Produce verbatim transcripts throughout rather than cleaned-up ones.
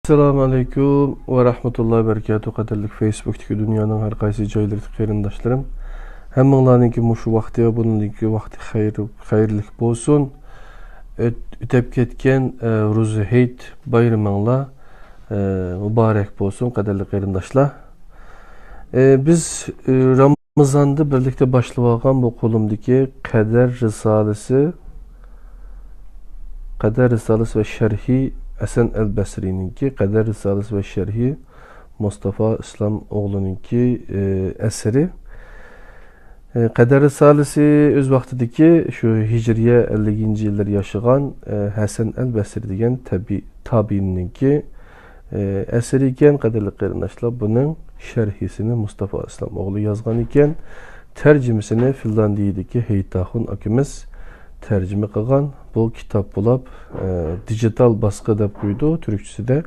ئەسسالامۇ ئەلەيكۇم ۋە رەھمەتۇللاھى ۋە بەرىكاتۇھ. قەدىرلىك فېيسبۇكتىكى دۇنيانىڭ ھەر قايسى جايلىرىدىكى قېرىنداشلىرىم، ھەممىڭلارنىڭكى مۇشۇ ۋاقتى ۋە بۇنىڭدىكى ۋاقتى خەير، خەيرلىك بولسۇن. ئۆت-، ئۆتۈپ كەتكەن، ئە، روزا ھېيت بايرىمىڭلار، ئە، مۇبارەك بولسۇن، قەدىرلىك قېرىنداشلار. ئە، بىز، ئە، رامىزاندا بىرلىكتە باشلىۋالغان بۇ قولۇمدىكى قەدەر رىسالىسى، قەدەر رىسالىسى ۋە شەرھى، ھەسەن ئەل بەسرىنىڭكى قەدەر رىسالىسى ۋە شەرھى، مۇستافا ئىسلام ئوغلىنىڭكى، ئە، ئەسىرى. ئە، قەدەر رىسالىسى ئۆز ۋاقتىدىكى شۇ ھىجرىيە ئەللىكىنچى يىللىرى ياشىغان، ئە، ھەسەن ئەل بەسرى دېگەن تەبىئىي تابىئىننىڭكى، ئە، ئەسىرى ئىكەن، قەدىرلىك قېرىنداشلار. بۇنىڭ شەرھىسىنى مۇستافا ئىسلام ئوغلى يازغان ئىكەن. تەرجىمىسىنى فىنلاندىيىدىكى ھېيتاخۇن ئاكىمىز تەرجىمە قىلغان. بۇ كىتاب بولۇپ، ئە، دىجىتال باسقى دەپ قويىدۇ تۈركچىسىدە.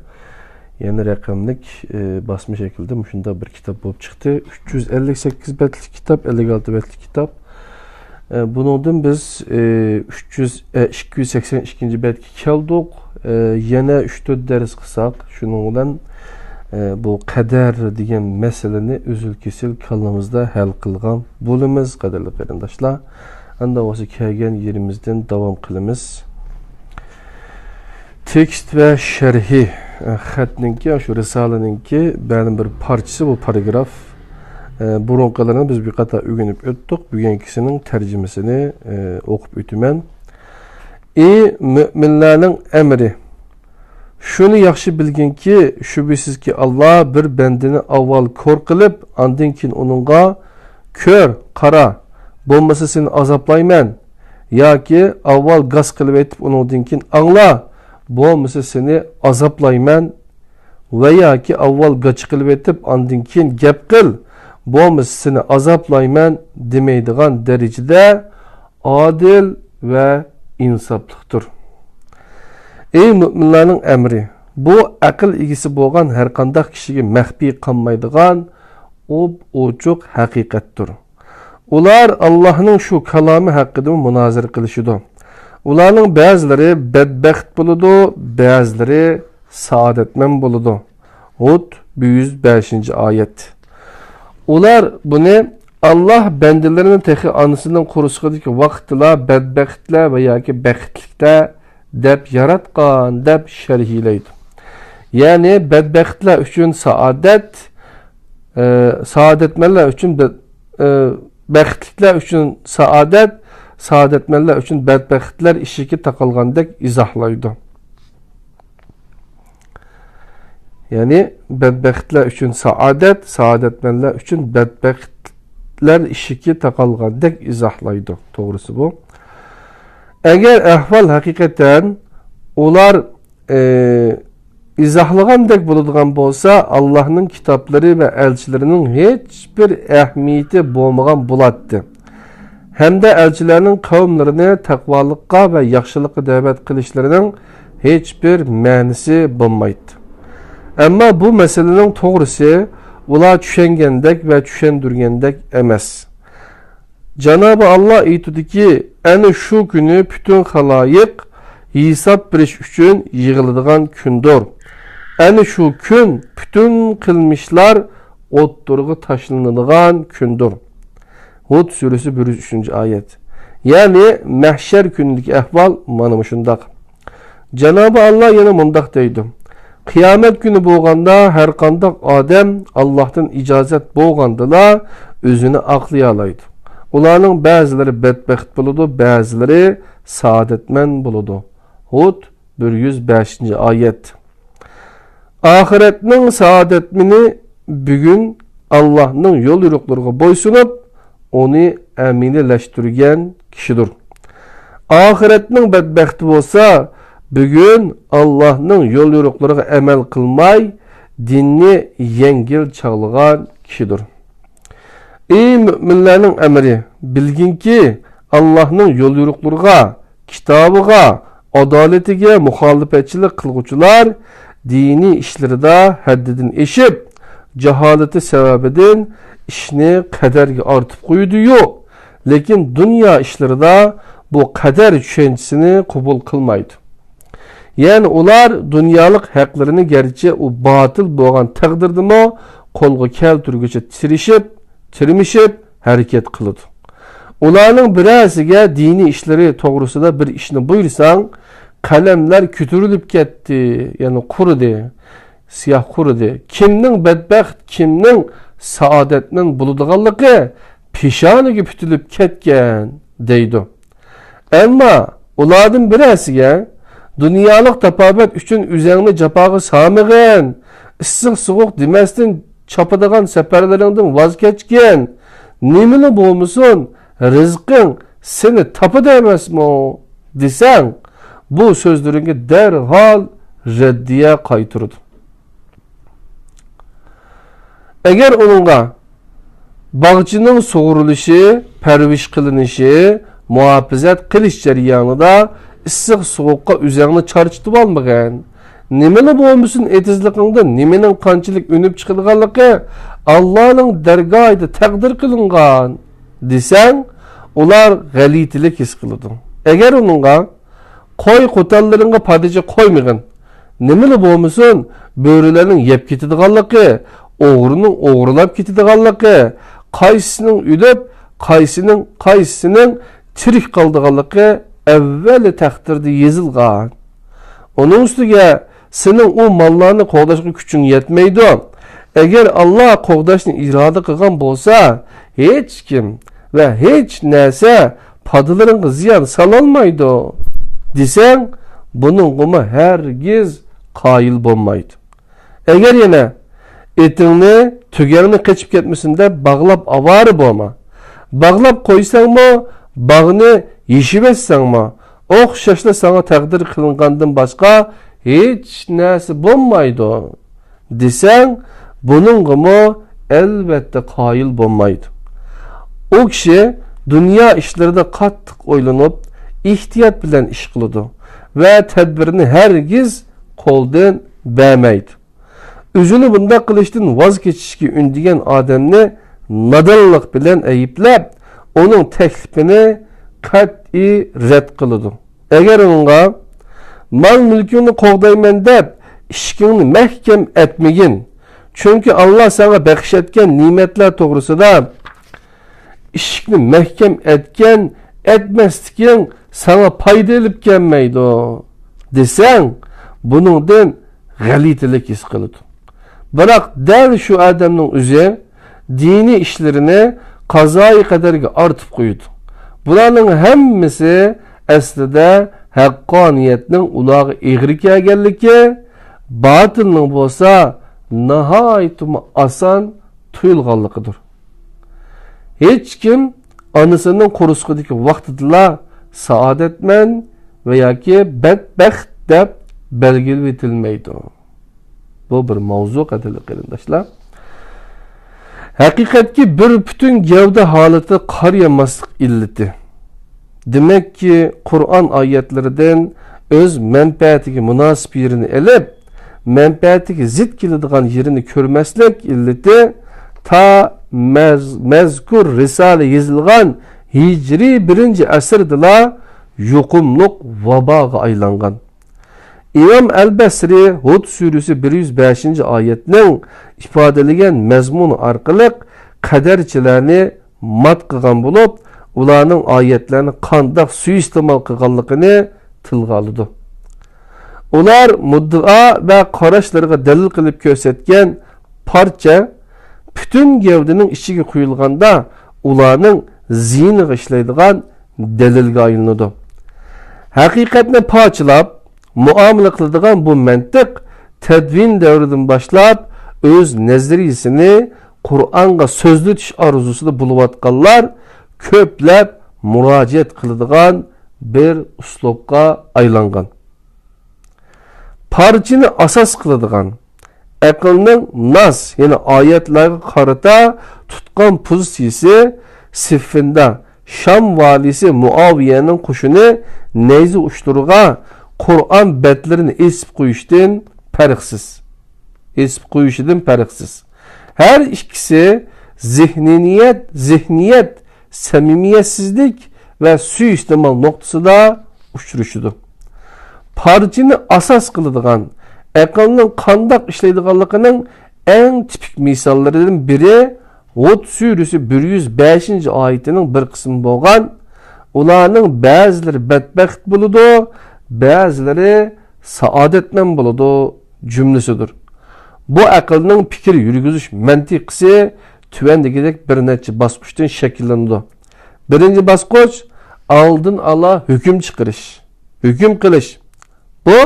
يەنى رەقەملىك، ئى، باسما شەكلىدە مۇشۇنداق بىر كىتاب بولۇپ چىقتى. ئۈچ يۈز ئەللىك سەككىز بەتلىك كىتاب، ئەللىك ئالتە بەتلىك كىتاب. ئى، بۇنىڭدىن بىز، ئى، ئۈچ يۈز، ئى، ئىككى يۈز سەكسەن ئىككىنچى بەتكە كەلدۇق. ئى، يەنە ئۈچ تۆت دەرس قىلساق، شۇنىڭ بىلەن، ئى، بۇ قەدەر دېگەن مەسىلىنى ئۈزۈل-كېسىل كاللىمىزدا ھەل قىلغان بولىمىز، قەدىرلىك قېرىنداشلار. ئەمدى بولسا كەلگەن يېرىمىزدىن داۋام قىلىمىز. تېكىست ۋە شەرھى، ئە، خەتنىڭكى، شۇ رىسالىنىڭكى مەلۇم بىر پارچىسى، بۇ پاراگراف. ئە، بۇرۇنقىلىرىنى بىز بىر قاتار ئۆگىنىپ ئۆتتۇق. بۈگۈنكىسىنىڭ تەرجىمىسىنى، ئە، ئوقۇپ ئۆتىمەن. ئى مۆمىنلەرنىڭ ئەمىرى! شۇنى ياخشى بىلگىنكى، شۈبھىسىزكى، ئاللا بىر بەندىنى ئاۋۋال كور قىلىپ، ئاندىن كېيىن ئۇنىڭغا، كۆر، قارا، بولمىسا سېنى ئازابلايمەن، ياكى ئاۋۋال گاس قىلىۋېتىپ، ئۇنىڭدىن كېيىن ئاڭلا، بولمىسا سېنى ئازابلايمەن، ۋە ياكى ئاۋۋال گاچا قىلىۋېتىپ، ئاندىن كېيىن گەپ قىل، بولمىسا سېنى ئازابلايمەن دېمەيدىغان دەرىجىدە ئادىل ۋە ئىنساپلىقتۇر. ئەي مۆمىنلەرنىڭ ئەمىرى! بۇ ئەقىل ئىگىسى بولغان ھەرقانداق كىشىگە مەخپىي قالمايدىغان ئوپئوچۇق ھەقىقەتتۇر. ئۇلار ئاللاھنىڭ شۇ كالامى ھەققىدىمۇ مۇنازىرە قىلىشىدۇ. ئۇلارنىڭ بەزىلىرى بەدبەخت بولىدۇ، بەزىلىرى سائادەتمەن بولىدۇ. ھۇد، بىر يۈز بەشىنچى ئايەت. ئۇلار بۇنى، ئاللاھ بەندىلىرىنى تېخى ئانىسىنىڭ قورسىقىدىكى ۋاقىتتىلا بەدبەختلەر ۋە ياكى بەختلىكلەر دەپ ياراتقان، دەپ شەرھلەيدۇ. يەنى بەدبەختلەر ئۈچۈن سائادەت، ئە، سائادەتمەنلەر ئۈچۈن بە-، ئە، بەختلىكلەر ئۈچۈن سائادەت، سائادەتمەنلەر ئۈچۈن بەدبەختلەر ئىشىكى تاقالغاندەك ئىزاھلايدۇ. يەنى بەدبەختلەر ئۈچۈن سائادەت، سائادەتمەنلەر ئۈچۈن بەدبەختلەر ئىشىكى تاقالغاندەك ئىزاھلايدۇ. توغرىسى بۇ. ئەگەر ئەھۋال ھەقىقەتەن ئۇلار، ئى، ئىزاھلىغاندەك بولىدىغان بولسا، ئاللاھنىڭ كىتابلىرى ۋە ئەلچىلىرىنىڭ ھېچبىر ئەھمىيىتى بولمىغان بولاتتى. ھەمدە ئەلچىلەرنىڭ قەۋملىرىنى تەقۋالىققا ۋە ياخشىلىققا دەۋەت قىلىشلىرىنىڭ ھېچبىر مەنىسى بولمايتتى. ئەمما بۇ مەسىلىنىڭ توغرىسى ئۇلار چۈشەنگەندەك ۋە چۈشەندۈرگەندەك ئەمەس. جانابى ئاللا ئېيتىدۇكى، ئەنە شۇ كۈنى پۈتۈن خالايىق ھېساب بېرىش ئۈچۈن يىغىلىدىغان كۈندۇر. ئەنە شۇ كۈن پۈتۈن قىلمىشلار ئوتتۇرىغا تاشلىنىدىغان كۈندۇر. ھۇد سۈرىسى، بىر يۈز ئۈچىنچى ئايەت. يەنى مەھشەر كۈنىدىكى ئەھۋال مانا مۇشۇنداق. جانابى ئاللا يەنە مۇنداق دەيدۇ، قىيامەت كۈنى بولغاندا ھەرقانداق ئادەم ئاللاھتىن ئىجازەت بولغاندىلا ئۆزىنى ئاقلىيالايدۇ. ئۇلارنىڭ بەزىلىرى بەدبەخت بولىدۇ، بەزىلىرى سائادەتمەن بولىدۇ. ھۇد، بىر يۈز بەشىنچى ئايەت. ئاخىرەتنىڭ سائادەتمىنى بۈگۈن ئاللاھنىڭ يول يورۇقلىرىغا بويسۇنۇپ، ئۇنى ئەمەلىيلەشتۈرگەن كىشىدۇر. ئاخىرەتنىڭ بەدبەختى بولسا، بۈگۈن ئاللاھنىڭ يول يورۇقلىرىغا ئەمەل قىلماي، دىننى يەڭگىل چاغلىغان كىشىدۇر. ئەي مۆمىنلەرنىڭ ئەمىرى، بىلگىنكى، ئاللاھنىڭ يول يورۇقلىرىغا، كىتابىغا، ئادالىتىگە مۇخالىپەتچىلىك قىلغۇچىلار دىنىي ئىشلىرىدا ھەددىدىن ئېشىپ، جاھالىتى سەۋەبىدىن ئىشنى قەدەرگە ئارتىپ قويىدۇ-يۇ، لېكىن دۇنيا ئىشلىرىدا بۇ قەدەر چۈشەنچىسىنى قوبۇل قىلمايدۇ. يەنى ئۇلار دۇنيالىق ھەقلىرىنى گەرچە ئۇ باتىل بولغان تەقدىردىمۇ قولغا كەلتۈرگۈچە تىرىشىپ، تىرمىشىپ ھەرىكەت قىلىدۇ. ئۇلارنىڭ بىرەرسىگە دىنىي ئىشلىرى توغرىسىدا بىر ئىشنى بۇيرۇساڭ، قەلەملەر كۆتۈرۈلۈپ كەتتى، يەنى قۇرۇدى، سىياھ قۇرۇدى. كىمنىڭ بەتبەخت، كىمنىڭ سائادەتمەن بولىدىغانلىقى پېشانىگە پۈتۈلۈپ كەتكەن، دەيدۇ. ئەمما ئۇلاردىن بىرەرسىگە، دۇنيالىق تاپاۋەت ئۈچۈن ئۆزۈڭنى جاپاغا سالمىغىن، ئىسسىق-سوغۇق دېمەستىن چاپىدىغان سەپەرلىرىڭدىن ۋاز كەچكىن، نېمىلا بولمىسۇن، رىزقىڭ سېنى تاپىدۇ ئەمەسمۇ؟ دېسەڭ، بۇ سۆزلىرىڭگە دەرھال رەددىيە قايتۇرىدۇ. ئەگەر ئۇنىڭغا باغچىنىڭ سۇغۇرۇلۇشى، پەرۋىش قىلىنىشى، مۇھاپىزەت قىلىش جەريانىدا ئىسسىق-سوغۇققا ئۆزۈڭنى چارچىتىۋالمىغىن، نېمىلا بولمىسۇن، ئېتىزلىقىڭدا نېمىنىڭ قانچىلىك ئۈنۈپ چىقىدىغانلىقى ئاللانىڭ دەرگاھىدا تەقدىر قىلىنغان، دېسەڭ، ئۇلار غەلىتىلىك ھېس قىلىدۇ. ئەگەر ئۇنىڭغا، قوي قوتانلىرىڭغا پادىچى قويمىغىن، نېمىلا بولمىسۇن، بۆرىلەرنىڭ يەپ كېتىدىغانلىقى، ئوغرىنىڭ ئوغرىلاپ كېتىدىغانلىقى، قايسىسىنىڭ ئۆلۈپ، قايسىنىڭ، قايسىسىنىڭ تىرىك قالىدىغانلىقى ئەۋۋەللا تەقدىردە يېزىلغان. ئۇنىڭ ئۈستىگە سېنىڭ ئۇ ماللارنى قوغداشقا كۈچۈڭ يەتمەيدۇ. ئەگەر ئاللا قوغداشنى ئىرادە قىلغان بولسا، ھېچكىم ۋە ھېچ نەرسە پادىلىرىڭغا زىيان سالالمايدۇ، دېسەڭ، بۇنىڭغىمۇ ھەرگىز قايىل بولمايدۇ. ئەگەر يەنە ئېتىڭنى، تۆگەڭنى قېچىپ كەتمىسۇن دەپ باغلاپ ئاۋارە بولما. باغلاپ قويساڭمۇ، باغنى يېشىۋەتسەڭمۇ، ئوخشاشلا ساڭا تەقدىر قىلىنغاندىن باشقا ھېچ نەرسە بولمايدۇ، دېسەڭ، بۇنىڭغىمۇ ئەلۋەتتە قايىل بولمايدۇ. ئۇ كىشى دۇنيا ئىشلىرىدا قاتتىق ئويلىنىپ، ئېھتىيات بىلەن ئىش قىلىدۇ ۋە تەدبىرنى ھەرگىز قولدىن بەرمەيدۇ. ئۆزىنى بۇنداق قىلىشتىن ۋاز كېچىشكە ئۈندىگەن ئادەمنى نادانلىق بىلەن ئەيىبلەپ، ئۇنىڭ تەكلىپىنى قەتئىي رەت قىلىدۇ. ئەگەر ئۇنىڭغا، «مال-مۈلكۈڭنى قوغدايمەن» دەپ، ئىشىكىڭنى مەھكەم ئەتمىگىن. چۈنكى ئاللا ساڭا بەخش ئەتكەن نېمەتلەر توغرىسىدا، ئىشىكنى مەھكەم ئەتكەن، ئەتمەسلىكىڭ ساڭا پايدا ئېلىپ كەلمەيدۇ، دېسەڭ، بۇنىڭدىن غەلىتىلىك ھېس قىلىدۇ. بىراق دەل شۇ ئادەمنىڭ ئۆزى دىنىي ئىشلىرىنى قازائىي قەدەرگە ئارتىپ قويىدۇ. بۇلارنىڭ ھەممىسى ئەسلىدە ھەققانىيەتنىڭ ئۇلارغا ئېغىر كەلگەنلىكى، باتىلنىڭ بولسا ناھايىتىمۇ ئاسان تۇيۇلغانلىقىدۇر. ھېچكىم ئانىسىنىڭ قورسىقىدىكى ۋاقتىدىلا سائادەتمەن ۋە ياكى بەتبەخت دەپ بەلگىلىۋېتىلمەيدۇ. بۇ بىر ماۋزۇ، قەدىرلىك قېرىنداشلار. ھەقىقەتكى بىر پۈتۈن گەۋدە ھالىتى قارىيالماسلىق ئىللىتى. دېمەككى، قۇرئان ئايەتلىرىدىن ئۆز مەنپەئەتىگە مۇناسىپ يېرىنى ئېلىپ، مەنپەئەتىگە زىت كېلىدىغان يېرىنى كۆرمەسلىك ئىللىتى تا مەز-، مەزكۇر رىسالە يېزىلغان ھىجرىي بىرىنچى ئەسىردىلا يۇقۇملۇق ۋاباغا ئايلانغان. ئىمام ئەل بەسرى ھۇد سۈرىسى بىر يۈز بەشىنچى ئايەتنىڭ ئىپادىلىگەن مەزمۇنى ئارقىلىق قەدەرچىلەرنى مات قىلغان بولۇپ، ئۇلارنىڭ ئايەتلەرنى قانداق سۇيىئىستېمال قىلغانلىقىنى تىلغا ئالىدۇ. ئۇلار مۇددىئا ۋە قاراشلىرىغا دەلىل قىلىپ كۆرسەتكەن پارچە پۈتۈن گەۋدىنىڭ ئىچىگە قۇيۇلغاندا، ئۇلارنىڭ زىيىنىغا ئىشلەيدىغان دەلىلگە ئايلىنىدۇ. ھەقىقەتنى پارچىلاپ مۇئامىلە قىلىدىغان بۇ مەنتىق تەدۋىن دەۋرىدىن باشلاپ ئۆز نەزەرىيىسىنى قۇرئانغا سۆزلىتىش ئارزۇسىدا بولۇۋاتقانلار كۆپلەپ مۇراجىئەت قىلىدىغان بىر ئۇسلۇبقا ئايلانغان. پارچىنى ئاساس قىلىدىغان، ئەقىلنىڭ ناس، يەنى ئايەتلەرگە قارىتا تۇتقان پوزىتسىيىسى سىففىندا شام ۋالىسى مۇئاۋىيەنىڭ قوشۇنى نەيزە ئۇچلىرىغا قۇرئان بەتلىرىنى ئېسىپ قويۇشتىن پەرقسىز. ئېسىپ قويۇشىدىن پەرقسىز. ھەر ئىككىسى زېھنىيەت، زېھنىيەت، سەمىمىيەتسىزلىك ۋە سۇيىئىستېمال نۇقتىسىدا ئۇچرىشىدۇ. پارچىنى ئاساس قىلىدىغان، ئەقىلنىڭ قانداق ئىشلەيدىغانلىقىنىڭ ئەڭ تىپىك مىساللىرىدىن بىرى ھۇد سۈرىسى بىر يۈز بەشىنچى ئايىتىنىڭ بىر قىسمى بولغان، ئۇلارنىڭ بەزىلىرى بەتبەخت بولىدۇ، بەزىلىرى سائادەتمەن بولىدۇ جۈملىسىدۇر. بۇ ئەقىلنىڭ پىكىر يۈرگۈزۈش مەنتىقىسى تۆۋەندىكىدەك بىر نەچچە باسقۇچتىن شەكىللىنىدۇ. بىرىنچى باسقۇچ، ئالدىن ئالا ھۆكۈم چىقىرىش، ھۆكۈم قىلىش. بۇ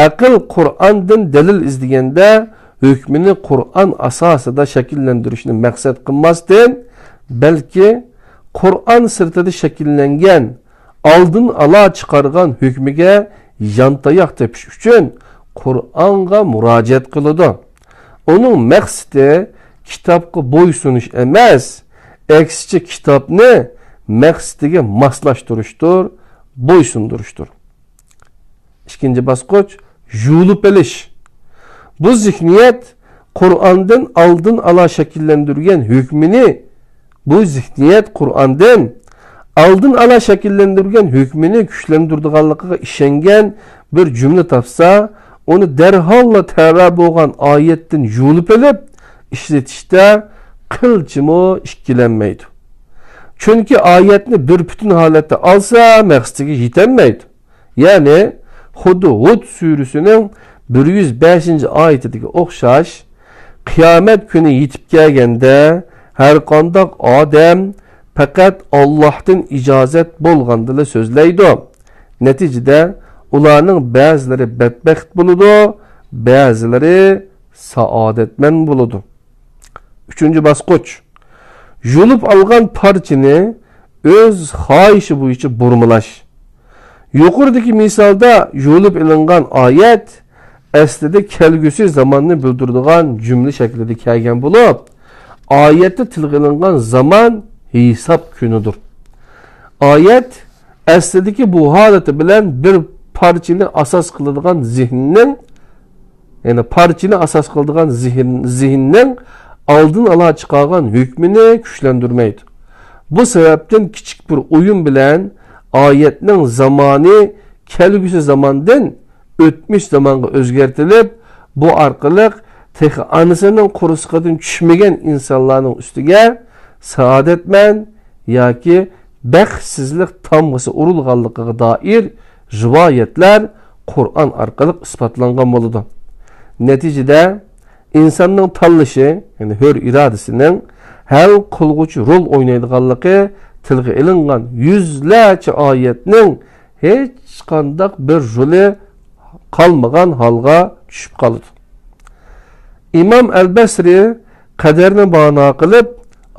ئەقىل قۇرئاندىن دەلىل ئىزدىگەندە، ھۆكمىنى قۇرئان ئاساسىدا شەكىللەندۈرۈشنى مەقسەت قىلماستىن، بەلكى قۇرئان سىرتىدا شەكىللەنگەن، ئالدىن ئالا چىقارغان ھۆكمىگە يانتاياق تېپىش ئۈچۈن قۇرئانغا مۇراجىئەت قىلىدۇ. ئۇنىڭ مەقسىتى كىتابقا بويسۇنۇش ئەمەس، ئەكسىچە كىتابنى مەقسىتىگە ماسلاشتۇرۇشتۇر، بويسۇندۇرۇشتۇر. ئىككىنچى باسقۇچ، يۇلۇپ ئېلىش. بۇ زېھنىيەت قۇرئاندىن ئالدىن ئالا شەكىللەندۈرگەن ھۆكمىنى، بۇ زېھنىيەت قۇرئاندىن ئالدىن ئالا شەكىللەندۈرگەن ھۆكمىنى كۈچلەندۈرىدىغانلىقىغا ئىشەنگەن بىر جۈملە تاپسا، ئۇنى دەرھاللا تەۋە بولغان ئايەتتىن يۇلۇپ ئېلىپ ئىشلىتىشتە قىلچىمۇ ئىككىلەنمەيدۇ. چۈنكى ئايەتنى بىر پۈتۈن ھالەتتە ئالسا، مەقسىتىگە يېتەلمەيدۇ. يەنى خۇددى ھۇد سۈرىسىنىڭ بىر يۈز بەشىنچى ئايىتىدىكى ئوخشاش، قىيامەت كۈنى يېتىپ كەلگەندە، ھەرقانداق ئادەم پەقەت ئاللاھتىن ئىجازەت بولغاندىلا سۆزلەيدۇ. نەتىجىدە، ئۇلارنىڭ بەزىلىرى بەتبەخت بولىدۇ، بەزىلىرى سائادەتمەن بولىدۇ. ئۈچىنچى باسقۇچ، يۇلۇپ ئالغان پارچىنى ئۆز خاھىشى بويىچە بۇرمىلاش. يۇقىرىدىكى مىسالدا يۇلۇپ ئېلىنغان ئايەت ئەسلىدە كەلگۈسى زاماننى بىلدۈرىدىغان جۈملە شەكلىدە كەلگەن بولۇپ، ئايەتتە تىلغا ئېلىنغان زامان ھېساب كۈنىدۇر. ئايەت ئەسلىدىكى بۇ ھالىتى بىلەن بىر پارچىنى ئاساس قىلىدىغان زېھىننىڭ، يەنى پارچىنى ئاساس قىلىدىغان زېھىن، زېھىننىڭ ئالدىن ئالا چىقارغان ھۆكمىنى كۈچلەندۈرمەيدۇ. بۇ سەۋەبتىن كىچىك بىر ئويۇن بىلەن ئايەتنىڭ زامانى كەلگۈسى زاماندىن ئۆتمۈش زامانغا ئۆزگەرتىلىپ، بۇ ئارقىلىق تېخى ئانىسىنىڭ قورسىقىدىن چۈشمىگەن ئىنسانلارنىڭ ئۈستىگە سائادەتمەن ياكى بەختسىزلىك تامغىسى ئۇرۇلغانلىقىغا دائىر رىۋايەتلەر قۇرئان ئارقىلىق ئىسپاتلانغان بولىدۇ. نەتىجىدە، ئىنساننىڭ تاللىشى، يەنى ھۆر ئىرادىسىنىڭ ھەل قىلغۇچى رول ئوينايدىغانلىقى تىلغا ئېلىنغان يۈزلەرچە ئايەتنىڭ ھېچقانداق بىر رولى قالمىغان ھالغا چۈشۈپ قالىدۇ. ئىمام ئەل بەسرى قەدەرنى باھانە قىلىپ،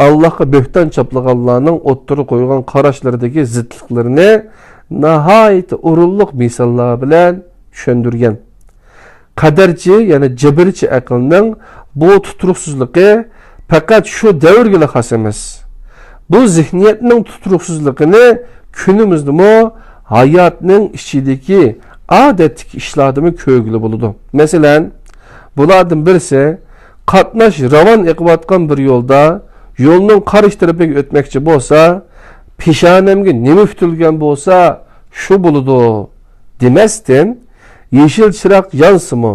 ئاللاھقا بۆھتان چاپلىغانلارنىڭ ئوتتۇرىغا قويغان قاراشلىرىدىكى زىتلىقلىرىنى ناھايىتى ئورۇنلۇق مىساللار بىلەن چۈشەندۈرگەن. قەدەرچى، يەنى جەبىرچى ئەقىلنىڭ بۇ تۇتۇرۇقسىزلىقى پەقەت شۇ دەۋرگىلا خاس ئەمەس. بۇ زېھنىيەتنىڭ تۇتۇرۇقسىزلىقىنى كۈنىمىزدىمۇ ھاياتنىڭ ئىچىدىكى ئادەتتىكى ئىشلاردىمۇ كۆرگىلى بولىدۇ. مەسىلەن، بۇلاردىن بىرسى، قاتناش راۋان ئېقىۋاتقان بىر يولدا يولنىڭ قارشى تەرىپىگە ئۆتمەكچى بولسا، پېشانەمگە نېمە پۈتۈلگەن بولسا، شۇ بولىدۇ دېمەستىن، يېشىل چىراغ يانسىمۇ،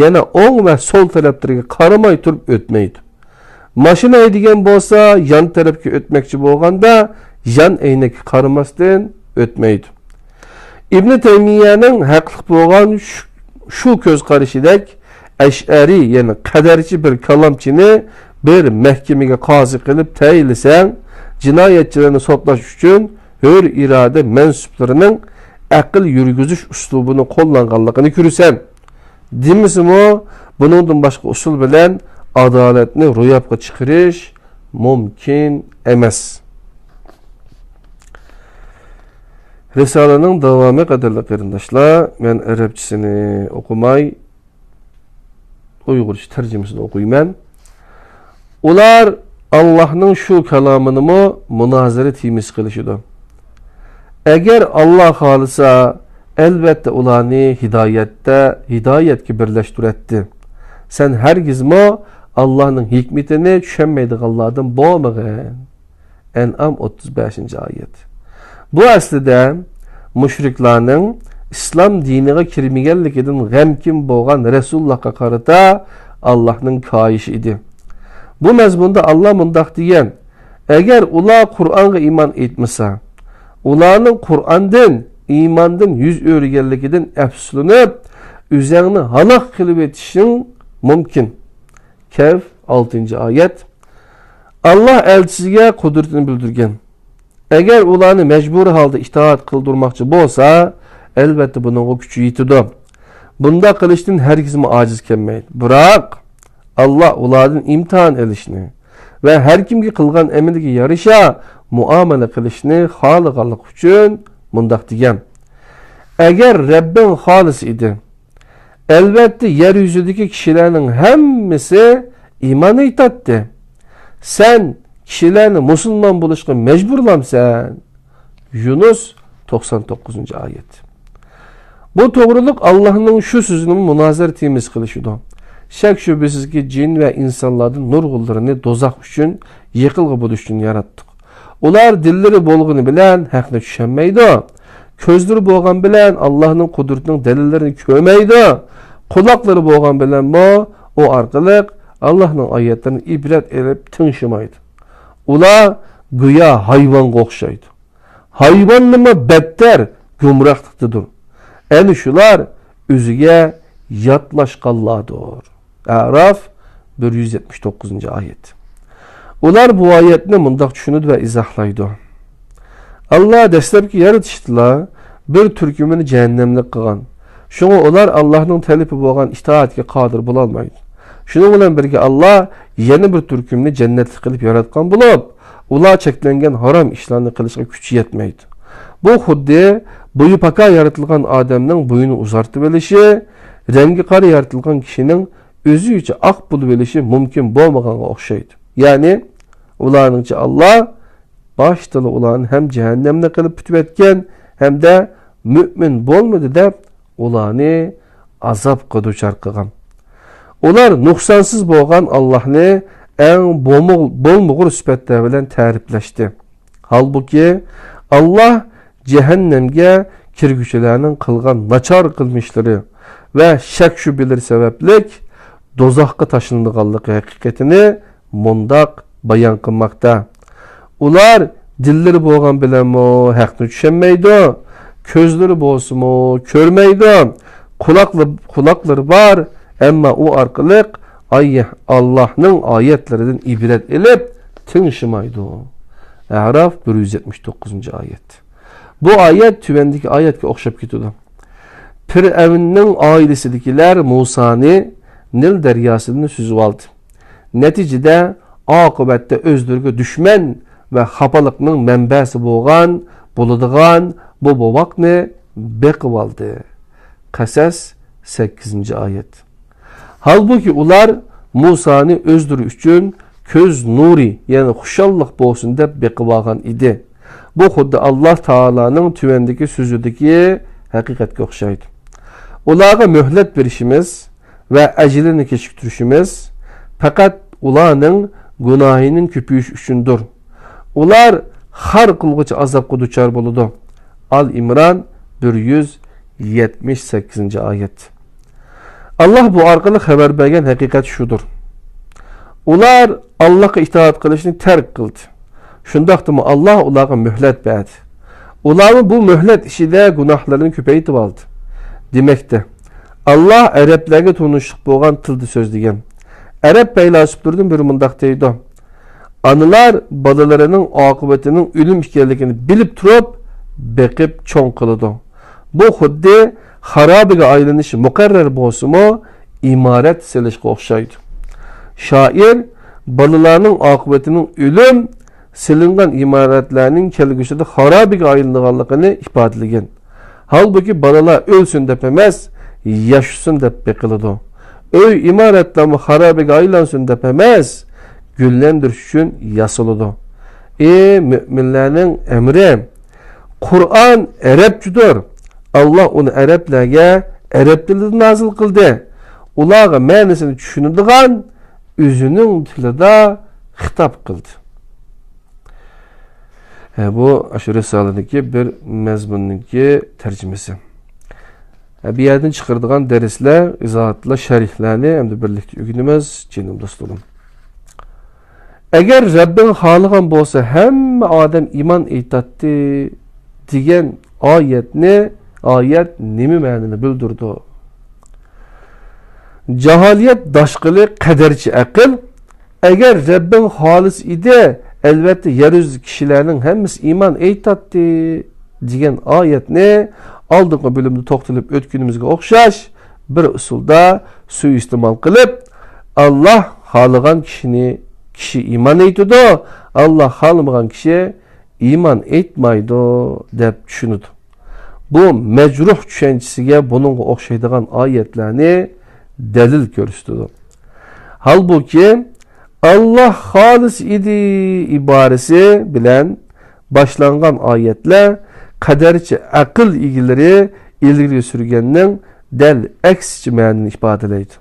يەنە ئوڭ ۋە سول تەرەپلىرىگە قارىماي تۇرۇپ ئۆتمەيدۇ. ماشىنا ھەيدىگەن بولسا، يان تەرەپكە ئۆتمەكچى بولغاندا، يان ئەينەككە قارىماستىن ئۆتمەيدۇ. ئىبنى تەيمىيەنىڭ ھەقلىق بولغان شۇ، شۇ كۆز قارىشىدەك، ئەشئەرىي، يەنى قەدەرچى بىر كالامچىنى بىر مەھكىمىگە قازى قىلىپ تەيىنلىسەڭ، جىنايەتچىلەرنى سوتلاش ئۈچۈن ھۆر ئىرادە مەنسۇپلىرىنىڭ ئەقىل يۈرگۈزۈش ئۇسلۇبىنى قوللانغانلىقىنى كۆرىسەن. دېمىسىمۇ، بۇنىڭدىن باشقا ئۇسۇل بىلەن ئادالەتنى روياپقا چىقىرىش مۇمكىن ئەمەس. رىسالىنىڭ داۋامى، قەدىرلىك قېرىنداشلار، مەن ئەرەبچىسىنى ئوقۇماي، ئۇيغۇرچە تەرجىمىسىنى ئوقۇيمەن. ئۇلار ئاللاھنىڭ شۇ كالامىنىمۇ مۇنازىرە تېمىسى قىلىشىدۇ. ئەگەر ئاللاھ خالىسا، ئەلۋەتتە ئۇلارنى ھىدايەتتە، ھىدايەتكە بىرلەشتۈرەتتى. سەن ھەرگىزمۇ ئاللاھنىڭ ھېكمىتىنى چۈشەنمەيدىغانلاردىن بولمىغىن. ئەنئام ئوتتۇز بەشىنچى ئايەت. بۇ ئەسلىدە مۇشرىكلارنىڭ ئىسلام دىنىغا كىرمىگەنلىكىدىن غەمكىن بولغان رەسۇلۇللاھقا قارىتا ئاللاھنىڭ كايىشى ئىدى. بۇ مەزمۇندا ئاللاھ مۇنداق دېگەن: ئەگەر ئۇلار قۇرئانغا ئىمان ئېيتمىسا، ئۇلارنىڭ قۇرئاندىن، ئىماندىن يۈز ئۆرۈگەنلىكىدىن ئەپسۇسلىنىپ، ئۆزەڭنى ھالاك قىلىۋېتىشىڭ مۇمكىن. كەھف، ئالتىنچى ئايەت. ئاللاھ ئەلچىسىگە قۇدرىتىنى بىلدۈرگەن. ئەگەر ئۇلارنى مەجبۇرىي ھالدا ئىتائەت قىلدۇرماقچى بولسا، ئەلۋەتتە بۇنىڭغا كۈچى يېتىدۇ. بۇنداق قىلىشتىن ھەرگىزمۇ ئاجىز كەلمەيدۇ. بىراق، ئاللاھ ئۇلاردىن ئىمتىھان ئېلىشنى ۋە ھەر كىمگە قىلغان ئەمىلىگە يارىشا مۇئامىلە قىلىشنى خالىغانلىقى ئۈچۈن مۇنداق دېگەن: ئەگەر رەببىڭ خالىسا ئىدى، ئەلۋەتتە يەر يۈزىدىكى كىشىلەرنىڭ ھەممىسى ئىمان ئېيتاتتى. سەن كىشىلەرنى مۇسۇلمان بولۇشقا مەجبۇرلامسەن؟ يۇنۇس، توقسان توققۇزىنچى ئايەت. بۇ توغرۇلۇق ئاللاھنىڭ شۇ سۆزىنىمۇ مۇنازىرە تېمىسى قىلىشىدۇ. شەك-شۈبھىسىزكى، جىن ۋە ئىنسانلاردىن نۇرغۇنلىرىنى دوزاخ ئۈچۈن، يېقىلغۇ بولۇش ئۈچۈن ياراتتۇق. ئۇلار دىللىرى بولغىنى بىلەن ھەقنى چۈشەنمەيدۇ. كۆزلىرى بولغان بىلەن ئاللاھنىڭ قۇدرىتىنىڭ دەلىللىرىنى كۆرمەيدۇ. قۇلاقلىرى بولغان بىلەنمۇ ئۇ ئارقىلىق ئاللاھنىڭ ئايەتلىرىنى ئىبرەت ئېلىپ تىڭشىمايدۇ. ئۇلار گويا ھايۋانغا ئوخشايدۇ. ھايۋاندىنمۇ بەتتەر گۇمراھلىقتىدۇر. ئەنە شۇلار ئۆزىگە ياتلاشقانلاردۇر. ئەراف، بىر يۈز يەتمىش توققۇزىنچى ئايەت. ئۇلار بۇ ئايەتنى مۇنداق چۈشىنىدۇ ۋە ئىزاھلايدۇ: ئاللاھ دەسلەپكى يارىتىشتىلا بىر تۈركۈمىنى جەھەننەملىك قىلغان. شۇڭا ئۇلار ئاللاھنىڭ تەلىپى بولغان ئىتائەتكە قادىر بولالمايدۇ. شۇنىڭ بىلەن بىرگە، ئاللاھ يەنە بىر تۈركۈمنى جەننەتلىك قىلىپ ياراتقان بولۇپ، ئۇلار چەكلەنگەن ھارام ئىشلارنى قىلىشقا كۈچى يەتمەيدۇ. بۇ خۇددى بويى پاكا يارىتىلغان ئادەمنىڭ بوينى ئۇزارتىۋېلىشى، رەڭگى قارا يارىتىلغان كىشىنىڭ ئۆزىچە ئاق بولۇۋېلىشى مۇمكىن بولمىغانغا ئوخشايدۇ. يەنى، ئۇلارنىڭچە ئاللاھ باشتىلا ئۇلارنى ھەم جەھەننەمنى قىلىپ پۈتۈۋەتكەن، ھەمدە مۆمىن بولمىدى دەپ، ئۇلارنى ئازابقا دۇچار قىلغان. ئۇلار نۇقسانسىز بولغان ئاللاھنى ئەڭ بولمىغۇر سۈپەتلەر بىلەن تەرىپلەشتى. ھالبۇكى، ئاللاھ جەھەننەمگە كىرگۈچىلەرنىڭ قىلغان ناچار قىلمىشلىرى ۋە شەك-شۈبھىلىرى سەۋەبلىك دوزاخقا تاشلىنىدىغانلىقى ھەقىقىتىنى مۇنداق بايان قىلماقتا: ئۇلار دىللىرى بولغان بىلەنمۇ ھەقنى چۈشەنمەيدۇ، كۆزلىرى بولسىمۇ كۆرمەيدۇ، قۇلاقلى-، قۇلاقلىرى بار، ئەمما ئۇ ئارقىلىق ئاي-، ئاللاھنىڭ ئايەتلىرىدىن ئىبرەت ئېلىپ تىڭشىمايدۇ. ئەراف، بىر يۈز يەتمىش توققۇزىنچى ئايەت. بۇ ئايەت تۆۋەندىكى ئايەتكە ئوخشاپ كېتىدۇ. پىرئەۋننىڭ ئائىلىسىدىكىلەر مۇسانى نىل دەرياسىدىن سۈزۈۋالدى. نەتىجىدە، ئاقىۋەتتە ئۆزلىرىگە دۈشمەن ۋە خاپىلىقنىڭ مەنبەسى بولغان، بولىدىغان بۇ بوۋاقنى بېقىۋالدى. قەسەس، سەككىزىنچى ئايەت. ھالبۇكى، ئۇلار مۇسانى ئۆزلىرى ئۈچۈن كۆز نۇرى، يەنى خۇشاللىق بولسۇن دەپ بېقىۋالغان ئىدى. بۇ خۇددى ئاللاھ تائالانىڭ تۆۋەندىكى سۆزىدىكى ھەقىقەتكە ئوخشايدۇ. ئۇلارغا مۆھلەت بېرىشىمىز ۋە ئەجىلىنى كېچىكتۈرۈشىمىز پەقەت ئۇلارنىڭ گۇناھىنىڭ كۆپىيىشى ئۈچۈندۇر. ئۇلار خار قىلغۇچى ئازابقا دۇچار بولىدۇ. ئال ئىمران، بىر يۈز يەتمىش سەككىزىنچى ئايەت. ئاللاھ بۇ ئارقىلىق خەۋەر بەرگەن ھەقىقەت شۇدۇر. ئۇلار ئاللاھقا ئىتائەت قىلىشنى تەرك قىلدى. شۇنداقتىمۇ ئاللاھ ئۇلارغا مۆھلەت بەردى. ئۇلارمۇ بۇ مۆھلەت ئىچىدە گۇناھلىرىنى كۆپەيتىۋالدى. دېمەكتە، ئاللاھ ئەرەبلەرگە تونۇشلۇق بولغان تىلدا سۆزلىگەن. ئەرەب پەيلاسوپلىرىدىن بىرى مۇنداق دەيدۇ: ئانىلار بالىلىرىنىڭ ئاقىۋىتىنىڭ ئۆلۈم ئىكەنلىكىنى بىلىپ تۇرۇپ، بېقىپ چوڭ قىلىدۇ. بۇ خۇددى خارابىگە ئايلىنىشى مۇقەررەر بولسىمۇ، ئىمارەت سېلىشقا ئوخشايدۇ. شائىر بالىلارنىڭ ئاقىۋىتىنىڭ ئۆلۈم، سېلىنغان ئىمارەتلەرنىڭ كەلگۈسىدە خارابىگە ئايلىنىدىغانلىقىنى ئىپادىلىگەن. ھالبۇكى، بالىلار ئۆلسۇن دەپ ئەمەس، ياشىسۇن دەپ بېقىلىدۇ. ئۆي، ئىمارەتلەرمۇ خارابىگە ئايلانسۇن دەپ ئەمەس، گۈللەندۈرۈش ئۈچۈن ياسىلىدۇ. ئى مۆمىنلەرنىڭ ئەمرى! قۇرئان ئەرەبچىدۇر. ئاللاھ ئۇنى ئەرەبلەرگە ئەرەب تىلىدا نازىل قىلدى. ئۇلارغا مەنىسىنى چۈشىنىدىغان ئۆزىنىڭ تىلىدا خىتاب قىلدى. ھە، بۇ ئاشۇ رىسالىدىكى بىر مەزمۇننىڭكى تەرجىمىسى. بۇ يەردىن چىقىرىدىغان دەرسلەر، ئىزاھاتلار، شەرھلەرنى ئەمدى بىرلىكتە ئۆگىنىمىز، جېنىم دوستلىرىم. ئەگەر رەببىڭ خالىغان بولسا، ھەممە ئادەم ئىمان ئېيتاتتى، دېگەن ئايەتنى، ئايەت نېمە مەنىنى بىلدۈرىدۇ؟ جاھىلىيەت داشقىلى قەدەرچى ئەقىل، ئەگەر رەببىڭ خالىس ئىدى، ئەلۋەتتە يەر يۈزىدىكى كىشىلەرنىڭ ھەممىسى ئىمان ئېيتاتتى، دېگەن ئايەتنى ئالدىنقى بۆلۈمدە توختىلىپ ئۆتكىنىمىزگە ئوخشاش بىر ئۇسۇلدا سۇيىئىستېمال قىلىپ، ئاللاھ خالىغان كىشىنى، كىشى ئىمان ئېيتىدۇ، ئاللاھ خالىمىغان كىشى ئىمان ئېيتمايدۇ، دەپ چۈشىنىدۇ. بۇ مەجرۇھ چۈشەنچىسىگە بۇنىڭغا ئوخشايدىغان ئايەتلەرنى دەلىل كۆرسىتىدۇ. ھالبۇكى، «ئاللاھ خالىس ئىدى» ئىبارىسى بىلەن باشلانغان ئايەتلەر قەدەرچى ئەقىل ئىگىلىرى ئىلگىرى سۈرگەننىڭ دەل ئەكسىچە مەنىنى ئىپادىلەيدۇ.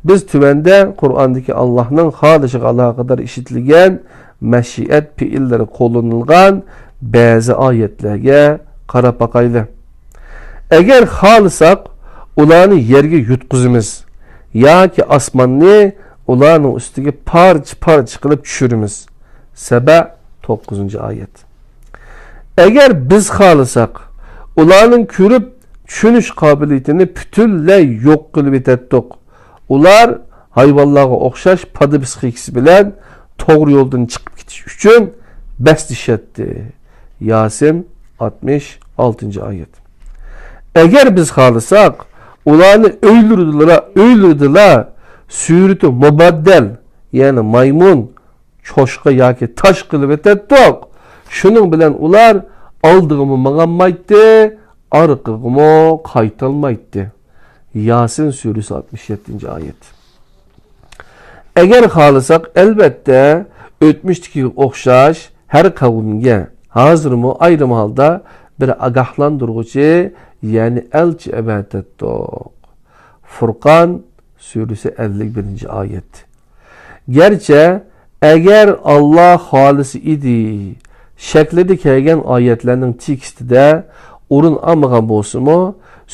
بىز تۆۋەندە قۇرئاندىكى ئاللاھنىڭ خالىشىغا ئالاقىدار ئىشلىتىلگەن مەشىئەت پېئىللىرى قوللىنىلغان بەزى ئايەتلەرگە قاراپ باقايلى. «ئەگەر خالىساق، ئۇلارنى يەرگە يۇتقۇزىمىز ياكى ئاسماننى ئۇلارنىڭ ئۈستىگە پارچە-پارچە قىلىپ چۈشۈرىمىز.» سەبە، توققۇزىنچى ئايەت. «ئەگەر بىز خالىساق، ئۇلارنىڭ كۆرۈپ چۈشىنىش قابىلىيىتىنى پۈتۈنلەي يوق قىلىۋېتەتتۇق. ئۇلار ھايۋانلارغا ئوخشاش پادا پىسخىكىسى بىلەن توغرا يولدىن چىقىپ كېتىش ئۈچۈن بەسلىشەتتى.» ياسىن، ئاتمىش ئالتىنچى ئايەت. «ئەگەر بىز خالىساق، ئۇلارنى ئۆيلىرىدىلا، ئۆيلىرىدىلا سۈرىتى مۇبەددەل، يەنى مايمۇن، چوشقا ياكى تاش قىلىۋېتەتتۇق. شۇنىڭ بىلەن ئۇلار ئالدىغىمۇ ماڭالمايتتى، ئارقىغىمۇ قايتالمايتتى.» ياسىن سۈرىسى، ئاتمىش يەتتىنچى ئايەت. «ئەگەر خالىساق، ئەلۋەتتە، ئۆتمۈشتىكىگە ئوخشاش ھەر قەۋمگە ھازىرمۇ ئايرىم ھالدا بىر ئاگاھلاندۇرغۇچى، يەنى ئەلچى ئەۋەتەتتۇق.» فۇرقان سۈرىسى، ئەللىك بىرىنچى ئايەت. گەرچە «ئەگەر ئاللا خالىسا ئىدى» شەكلىدە كەلگەن ئايەتلەرنىڭ تېكىستىدە ئورۇن ئالمىغان بولسىمۇ،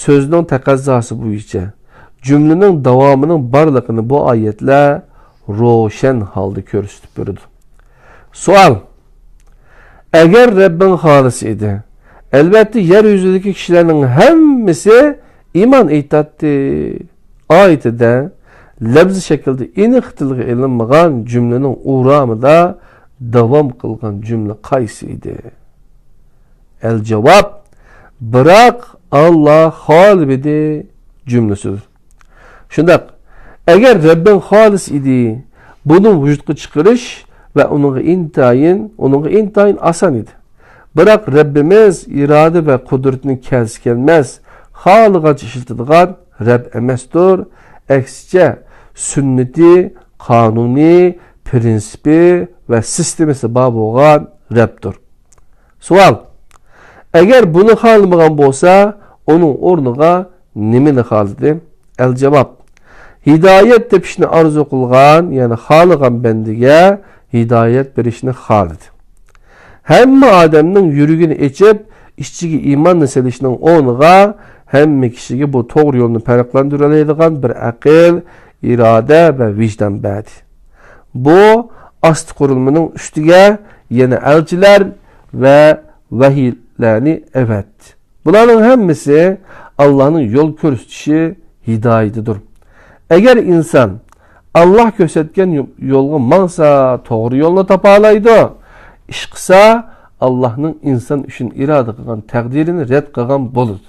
سۆزنىڭ تەقەززاسى بويىچە جۈملىنىڭ داۋامىنىڭ بارلىقىنى بۇ ئايەتلەر روشەن ھالدا كۆرسىتىپ بېرىدۇ. سوئال: «ئەگەر رەببىڭ خالىسا ئىدى، ئەلۋەتتە يەر يۈزىدىكى كىشىلەرنىڭ ھەممىسى ئىمان ئېيتاتتى» ئايىتىدە لەپزىي شەكىلدە ئېنىق تىلغا ئېلىنمىغان جۈملىنىڭ ئورامىدا داۋام قىلغان جۈملە قايسى ئىدى؟ ئەل جاۋاب: «بىراق ئاللا خالىمىدى» جۈملىسىدۇر. شۇنداق، «ئەگەر رەببىڭ خالىس ئىدى» بۇنى ۋۇجۇدقا چىقىرىش ۋە ئۇنىڭغا ئىنتايىن، ئۇنىڭغا ئىنتايىن ئاسان ئىدى. بىراق رەببىمىز ئىرادە ۋە قۇدرىتىنى كەلسە كەلمەس، خالىغانچە ئىشلىتىدىغان رەب ئەمەستۇر. ئەكسىچە، سۈننىتى، قانۇنى، پىرىنسىپى ۋە سىستېمىسى بار بولغان رەبتۇر. سوئال: ئەگەر بۇنى خالىمىغان بولسا، ئۇنىڭ ئورنىغا نېمىنى خالىدى؟ ئەل جاۋاب: ھىدايەت تېپىشنى ئارزۇ قىلغان، يەنى خالىغان بەندىگە ھىدايەت بېرىشنى خالىدى. ھەممە ئادەمنىڭ يۈرىكىنى ئېچىپ، ئىچىگە ئىماننى سېلىشنىڭ ئورنىغا، ھەممە كىشىگە بۇ توغرا يولنى پەرقلەندۈرەلەيدىغان بىر ئەقىل، ئىرادە ۋە ۋىجدان بەردى. بۇ ئاستا قۇرۇلمىنىڭ ئۈستىگە يەنە ئەلچىلەر ۋە ۋەھىيلەرنى ئەۋەتتى. بۇلارنىڭ ھەممىسى ئاللانىڭ يول كۆرسىتىشى، ھىدايىتىدۇر. ئەگەر ئىنسان ئاللا كۆرسەتكەن يو-، يولغا ماڭسا، توغرا يولنى تاپالايدۇ. ئىشقىسا، ئاللانىڭ ئىنسان ئۈچۈن ئىرادە قىلغان تەقدىرىنى رەت قىلغان بولىدۇ.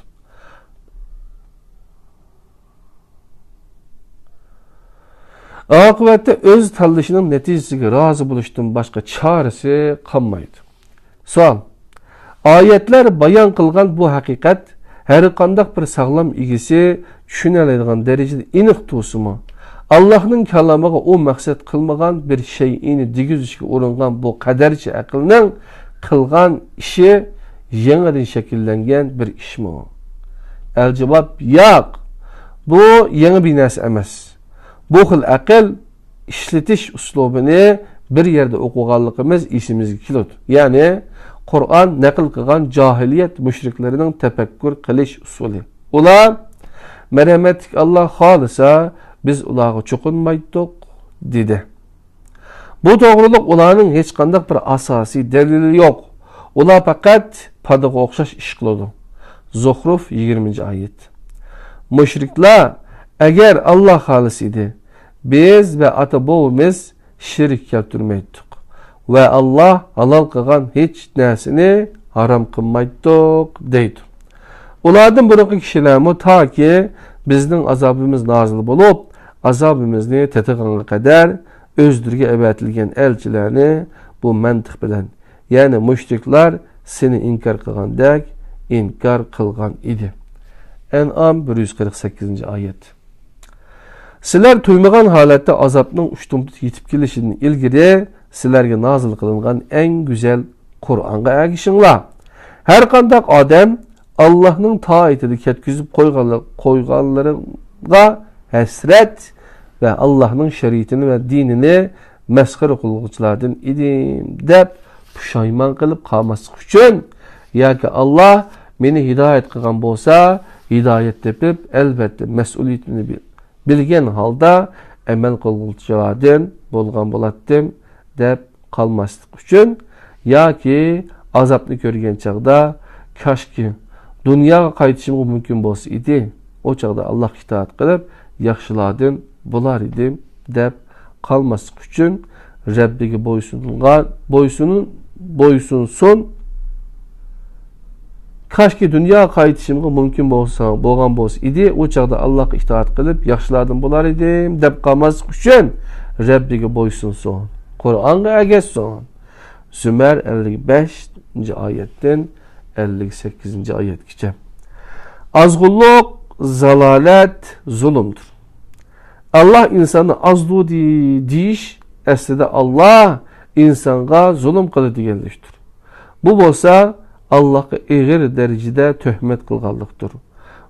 ئاقىۋەتتە ئۆز تاللىشىنىڭ نەتىجىسىگە رازى بولۇشتىن باشقا چارىسى قالمايدۇ. سوئال: ئايەتلەر بايان قىلغان بۇ ھەقىقەت ھەرقانداق بىر ساغلام ئىگىسى چۈشىنەلەيدىغان دەرىجىدە ئېنىق تۇرسىمۇ، ئاللاھنىڭ كالامىغا ئۇ مەقسەت قىلمىغان بىر شەيئىنى دېگۈزۈشكە ئۇرۇنغان بۇ قەدەرچى ئەقىلنىڭ قىلغان ئىشى يېڭىدىن شەكىللەنگەن بىر ئىشمۇ؟ ئەل جاۋاب: ياق، بۇ يېڭى بىر نەرسە ئەمەس. بۇ خىل ئەقىل ئىشلىتىش ئۇسلۇبىنى بىر يەردە ئوقۇغانلىقىمىز ئېسىمىزگە كېلىدۇ. يەنى، قۇرئان نەقىل قىلغان جاھىلىيەت مۇشرىكلىرىنىڭ تەپەككۇر قىلىش ئۇسۇلى. ئۇلار مەرھەمەتلىك ئاللا خالىسا، بىز ئۇلارغا چوقۇنمايتتۇق، دېدى. بۇ توغرۇلۇق ئۇلارنىڭ ھېچقانداق بىر ئاساسىي دەلىلى يوق. ئۇلار پەقەت پادىغا ئوخشاش ئىش قىلىدۇ. زۇخرۇف، يىگىرمىنچى ئايەت. مۇشرىكلار، ئەگەر ئاللا خالىسا ئىدى، بىز ۋە ئاتا-بوۋىمىز شېرىك كەلتۈرمەيتتۇق ۋە ئاللا ھالال قىلغان ھېچ نەرسىنى ھارام قىلمايتتۇق، دەيدۇ. ئۇلاردىن بۇرۇنقى كىشىلەرمۇ تاكى بىزنىڭ ئازابىمىز نازىل بولۇپ، ئازابىمىزنى تېتىغانغا قەدەر ئۆزلىرىگە ئەۋەتىلگەن ئەلچىلەرنى بۇ مەنتىق بىلەن، يەنى مۇشرىكلار سېنى ئىنكار قىلغاندەك ئىنكار قىلغان ئىدى. ئەنئام، بىر يۈز قىرىق سەككىزىنچى ئايەت. سىلەر تۇيمىغان ھالەتتە ئازابنىڭ ئۇشتۇمتۇت يېتىپ كېلىشىدىن ئىلگىرى سىلەرگە نازىل قىلىنغان ئەڭ گۈزەل قۇرئانغا ئەگىشىڭلار. ھەرقانداق ئادەم ئاللاھنىڭ تائىتىدە كەتكۈزۈپ قويغانلىق-، قويغانلىرىغا ھەسرەت ۋە ئاللاھنىڭ شەرىئىتىنى ۋە دىنىنى مەسخىرە قىلغۇچىلاردىن ئىدىم دەپ پۇشايمان قىلىپ قالماسلىق ئۈچۈن، ياكى ئاللا مېنى ھىدايەت قىلغان بولسا، ھىدايەت تېپىپ، ئەلۋەتتە مەسئۇلىيىتىمنى بىل-، بىلگەن ھالدا ئەمەل قىلغۇچىلاردىن بولغان بولاتتىم دەپ قالماسلىق ئۈچۈن، ياكى ئازابنى كۆرگەن چاغدا، كاشكى دۇنياغا قايتىشىمغا مۇمكىن بولسا ئىدى، ئۇ چاغدا ئاللاھقا ئىتائەت قىلىپ، ياخشىلاردىن بولار ئىدىم دەپ قالماسلىق ئۈچۈن، رەببىگە بويسۇنغان، بويسۇنۇن، بويسۇنسۇن. كاشكى دۇنياغا قايتىشىمغا مۇمكىن بولسا، بولغان بولسا ئىدى، ئۇ چاغدا ئاللاھقا ئىتائەت قىلىپ، ياخشىلاردىن بولار ئىدىم دەپ قالماسلىق ئۈچۈن، رەببىگە بويسۇنسۇن، قۇرئانغا ئەگەشسۇن. زۇمەر، ئەللىك بەشىنچى ئايەتتىن ئەللىك سەككىزىنچى ئايەتكىچە. ئازغۇنلۇق، زالالەت، زۇلۇمدۇر. ئاللاھ ئىنساننى ئازدۇردى دېيىش ئەسلىدە ئاللاھ ئىنسانغا زۇلۇم قىلدى دېگەنلىكتۇر. بۇ بولسا ئاللاھقا ئېغىر دەرىجىدە تۆھمەت قىلغانلىقتۇر.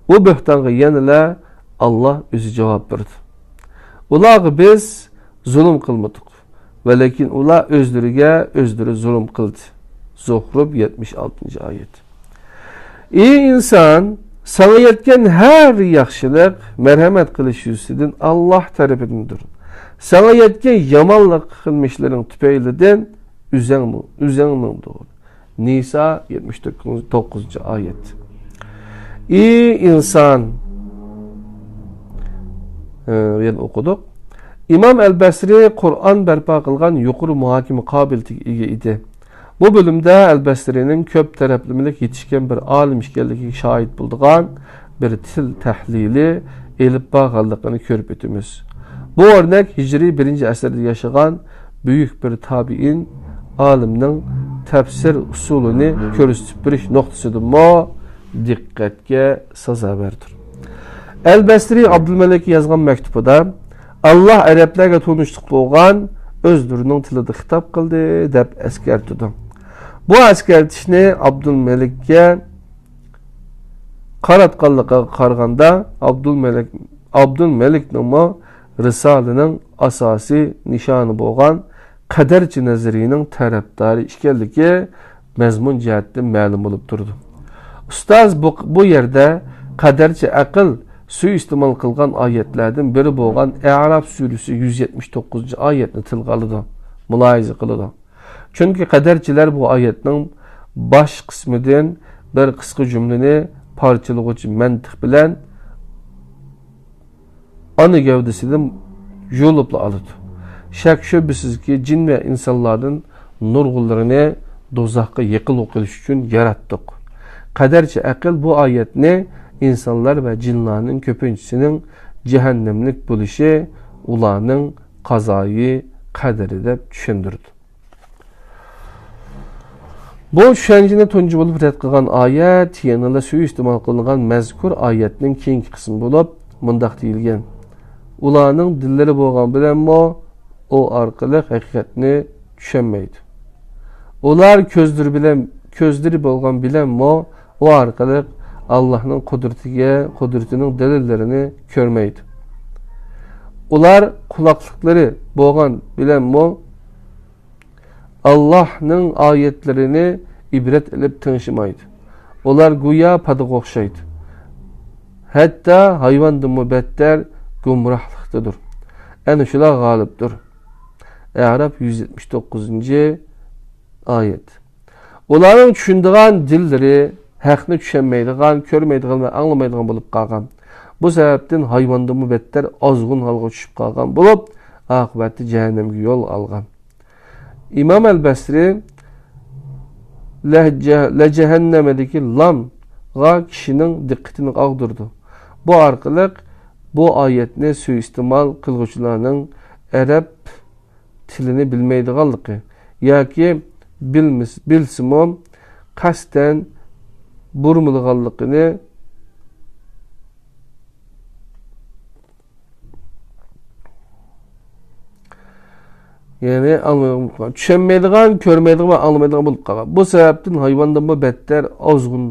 بۇ بۆھتانغا يەنىلا ئاللاھ ئۆزى جاۋاب بېرىدۇ. ئۇلارغا بىز زۇلۇم قىلمىدۇق. ۋەلەكىن ئۇلار ئۆزلىرىگە ئۆزلىرى زۇلۇم قىلدى. زۇخرۇف، يەتمىش ئالتىنچى ئايەت. ئى ئىنسان، ساڭا يەتكەن ھەر ياخشىلىق مەرھەمەت قىلىش يۈزىسىدىن ئاللاھ تەرىپىدىندۇر. ساڭا يەتكەن يامانلىق قىلمىشلىرىڭ تۈپەيلىدىن ئۆزەڭ-، ئۆزەڭنىڭدۇر. نىسا، يەتمىش توققۇزىنچى ئايەت. ئى ئىنسان، ئى، يەنە ئوقۇدۇق. ئىمام ئەل بەسرى قۇرئان بەرپا قىلغان يۇقىرى مۇھاكىمە قابىلىيىتىگە ئىگە ئىدى. بۇ بۆلۈمدە ئەل بەسرىنىڭ كۆپ تەرەپلىمىلىك يېتىشكەن بىر ئالىم ئىكەنلىكىگە شاھىت بولىدىغان بىر تىل تەھلىلى ئېلىپ بارغانلىقىنى كۆرۈپ ئۆتىمىز. بۇ ئۆرنەك ھىجرىي بىرىنچى ئەسىردە ياشىغان بۈيۈك بىر تابىئىن ئالىمنىڭ تەپسىر ئۇسۇلىنى كۆرسىتىپ بېرىش نۇقتىسىدىنمۇ دىققەتكە سازاۋەردۇر. ئەل بەسرى ئابدۇلمەلىككە يازغان مەكتۇبىدا، ئاللاھ ئەرەبلەرگە تونۇشلۇق بولغان ئۆزلىرىنىڭ تىلىدا خىتاب قىلدى، دەپ ئەسكەرتىدۇ. بۇ ئەسكەرتىشنى ئابدۇلمەلىككە قاراتقانلىقىغا قارىغاندا، ئابدۇلمەلىك، ئابدۇلمەلىكنىڭمۇ رىسالىنىڭ ئاساسىي نىشانى بولغان قەدەرچى نەزەرىيىنىڭ تەرەپدارى ئىكەنلىكى مەزمۇن جەھەتتىن مەلۇم بولۇپ تۇرىدۇ. ئۇستاز بۇ، بۇ يەردە قەدەرچى ئەقىل سۇيىئىستېمال قىلغان ئايەتلەردىن بىرى بولغان ئەئراف سۈرىسى يۈز يەتمىش توققۇزىنچى ئايەتنى تىلغا ئالىدۇ، مۇلاھىزە قىلىدۇ. چۈنكى قەدەرچىلەر بۇ ئايەتنىڭ باش قىسمىدىن بىر قىسقا جۈملىنى پارچىلىغۇچى مەنتىق بىلەن ئانا گەۋدىسىدىن يۇلۇپلا ئالىدۇ. شەك-شۈبھىسىزكى، جىن ۋە ئىنسانلاردىن نۇرغۇنلىرىنى دوزاخقا يېقىنلىق قىلىش ئۈچۈن ياراتتۇق. قەدەرچى ئەقىل بۇ ئايەتنى ئىنسانلار ۋە جىنلارنىڭ كۆپىنچىسىنىڭ جەھەننەملىك بولۇشى ئۇلارنىڭ قازايى قەدىرى دەپ چۈشەندۈرىدۇ. بۇ چۈشەنچىنى تۇنجى بولۇپ رەت قىلغان ئايەت يەنىلا سۇيىئىستېمال قىلىنغان مەزكۇر ئايەتنىڭ كېيىنكى قىسمى بولۇپ، مۇنداق دېيىلگەن: ئۇلارنىڭ دىللىرى بولغان بىلەنمۇ ئۇ ئارقىلىق ھەقىقەتنى چۈشەنمەيدۇ. ئۇلار كۆزلىرى بىلەن، كۆزلىرى بولغان بىلەنمۇ ئۇ ئارقىلىق ئاللاھنىڭ قۇدرىتىگە، قۇدرىتىنىڭ دەلىللىرىنى كۆرمەيدۇ. ئۇلار قۇلاقلىقلىرى بولغان بىلەنمۇ ئاللاھنىڭ ئايەتلىرىنى ئىبرەت ئېلىپ تىڭشىمايدۇ. ئۇلار گويا پادىغا ئوخشايدۇ. ھەتتا ھايۋاندىنمۇ بەتتەر گۇمراھلىقتىدۇر. ئەنە شۇلار غالىبتۇر. ئەراپ يۈز يەتمىش توققۇزىنچى ئايەت. ئۇلارنىڭ چۈشىنىدىغان دىللىرى ھەقنى چۈشەنمەيدىغان، كۆرمەيدىغان ۋە ئاڭلىمايدىغان بولۇپ قالغان. بۇ سەۋەبتىن ھايۋاندىنمۇ بەتتەر ئازغۇن ھالغا چۈشۈپ قالغان بولۇپ، ئاقىۋەتتە جەھەننەمگە يول ئالغان. ئىمام ئەل بەسرى لەجە-، لەجەھەننەمەدىكى لامغا كىشىنىڭ دىققىتىنى ئاغدۇرىدۇ. بۇ ئارقىلىق بۇ ئايەتنى سۇيىئىستېمال قىلغۇچىلارنىڭ ئەرەب تىلىنى بىلمەيدىغانلىقى ياكى بىلمىس-، بىلسىمۇ قەستەن بۇرمىلىغانلىقىنى، يەنى ئاڭلىمايدىغان، چۈشەنمەيدىغان، كۆرمەيدىغان ۋە ئاڭلىمايدىغان بولۇپ قالغان. بۇ سەۋەبتىن ھايۋاندىنمۇ بەتتەر ئازغۇن،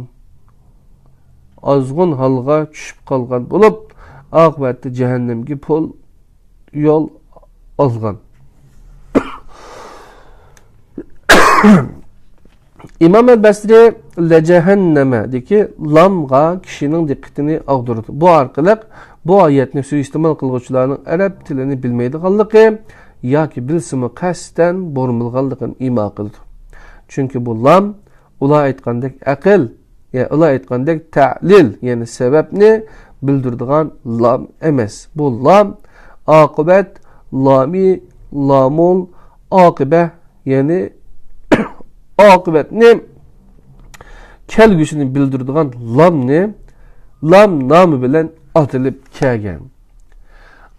ئازغۇن ھالغا چۈشۈپ قالغان بولۇپ، ئاقىۋەتتە جەھەننەمگە پول يول ئالغان. ئىمام ئەل بەسرى لەجەھەننەمەدىكى لامغا كىشىنىڭ دىققىتىنى ئاغدۇرىدۇ. بۇ ئارقىلىق بۇ ئايەتنى سۇيىئىستېمال قىلغۇچىلارنىڭ ئەرەب تىلىنى بىلمەيدىغانلىقى ياكى بىلسىمۇ قەستەن بۇرمىلىغانلىقىنى ئىما قىلىدۇ. چۈنكى بۇ لام ئۇلار ئېيتقاندەك ئەقىل، يەنى ئۇلار ئېيتقاندەك تەلىل، يەنى سەۋەبنى بىلدۈرىدىغان لام ئەمەس. بۇ لام ئاقىۋەت، لامى، لامۇل، ئاقىبە، يەنى ئاقىۋەتنى، كەلگۈسىنى بىلدۈرىدىغان لامنى، لام نامى بىلەن ئاتىلىپ كەلگەن.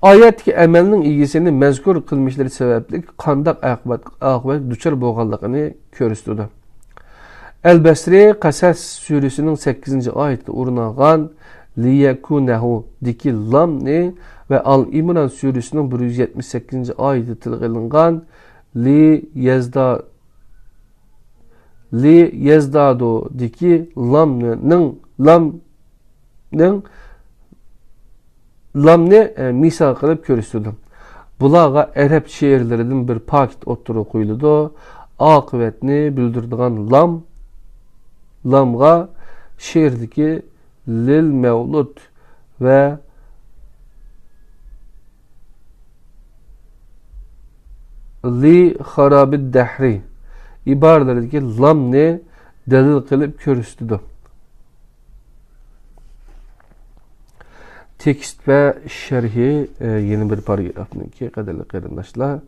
ئايەتتىكى ئەمەلنىڭ ئىگىسىنى مەزكۇر قىلمىشلىرى سەۋەبلىك قانداق ئاقىۋەت، ئاقىۋەتكە دۇچار بولغانلىقىنى كۆرسىتىدۇ. ئەل بەسرى قەسەس سۈرىسىنىڭ سەككىزىنچى ئايىتىدە ئورۇن ئالغان لىيەكۇنەھۇدىكى لامنى ۋە ئال ئىمران سۈرىسىنىڭ بىر يۈز يەتمىش سەككىزىنچى ئايىتىدە تىلغا ئېلىنغان لى يەزدا-، لى يەزدادۇدىكى لامنىڭ، لامنىڭ، لامنى، ئە، مىسال قىلىپ كۆرسىتىدۇ. بۇلارغا ئەرەب شېئىرلىرىدىن بىر پاكىت ئوتتۇرىغا قويۇلىدۇ. ئاقىۋەتنى بىلدۈرىدىغان لام، لامغا شېئىردىكى لىل مەۋلۇد ۋە لى خارابىد دەھرى ئىبارىلىرىدىكى لامنى دەلىل قىلىپ كۆرسىتىدۇ. تېكىست ۋە شەرھى، ئە، يەنە بىر پاراگرافنىڭكى، قەدىرلىك قېرىنداشلار.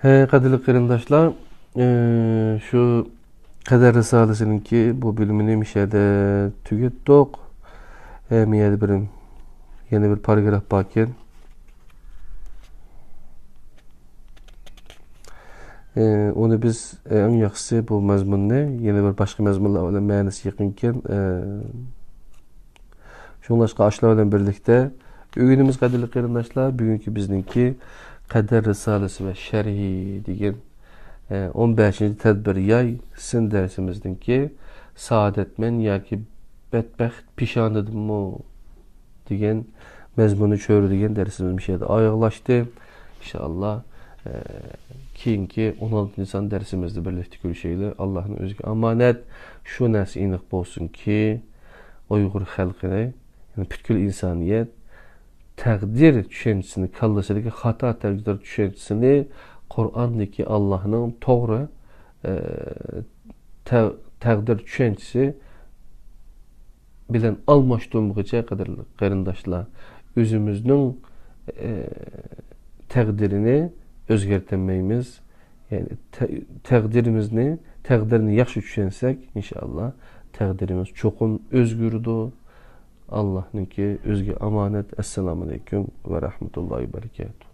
ھە، قەدىرلىك قېرىنداشلار، ئە، شۇ قەدەر رىسالىسىنىڭكى بۇ بۆلۈمىنى مۇشۇ يەردە تۈگەتتۇق. ئە، مۇ يەردە بىر، يەنە بىر پاراگراف باركەن. ئە، ئۇنى بىز، ئە، ئەڭ ياخشىسى بۇ مەزمۇننى يەنە بىر باشقا مەزمۇنلار بىلەن مەنىسى يېقىنكەن، ئە، شۇڭلاشقا ئاشۇلار بىلەن بىرلىكتە ئۆگىنىمىز، قەدىرلىك قېرىنداشلار. بۈگۈنكى بىزنىڭكى قەدەر رىسالىسى ۋە شەرھى دېگەن، ئە، ئون بەشىنچى تەدبىر ياي سىن دەرسىمىزنىڭكى سائادەتمەن ياكى بەتبەخت پېشانىدىمۇ دېگەن مەزمۇننى چۆرىدىگەن دەرسىمىز مۇشۇ يەردە ئاياغلاشتى. ئىنشائاللا، ئە، كېيىنكى ئون ئالتىنچى سان دەرسىمىزدە بىرلىكتە كۆرۈشەيلى. ئاللانىڭ ئۆزىگە ئامانەت. شۇ نەرسە ئېنىق بولسۇنكى، ئۇيغۇر خەلقىنى، يەنى پۈتكۈل ئىنسانىيەت تەقدىر چۈشەنچىسىنى، كاللىسىدىكى خاتا تەقدىر چۈشەنچىسىنى قۇرئاندىكى ئاللانىڭ توغرا، ئە، تە-، تەقدىر چۈشەنچىسى بىلەن ئالماشتۇرمىغۇچە، قەدىرلىك قېرىنداشلار، ئۆزىمىزنىڭ، ئە، تەقدىرىنى ئۆزگەرتەلمەيمىز. يەنى تە-، تەقدىرىمىزنى، تەقدىرنى ياخشى چۈشەنسەك، ئىنشائاللا، تەقدىرىمىز چوقۇم ئۆزگىرىدۇ. ئاللانىڭكى ئۆزىگە ئامانەت. ئەسسالامۇئەلەيكۇم ۋە رەھمەتۇللاھى ۋە بەرىكاتۇھ.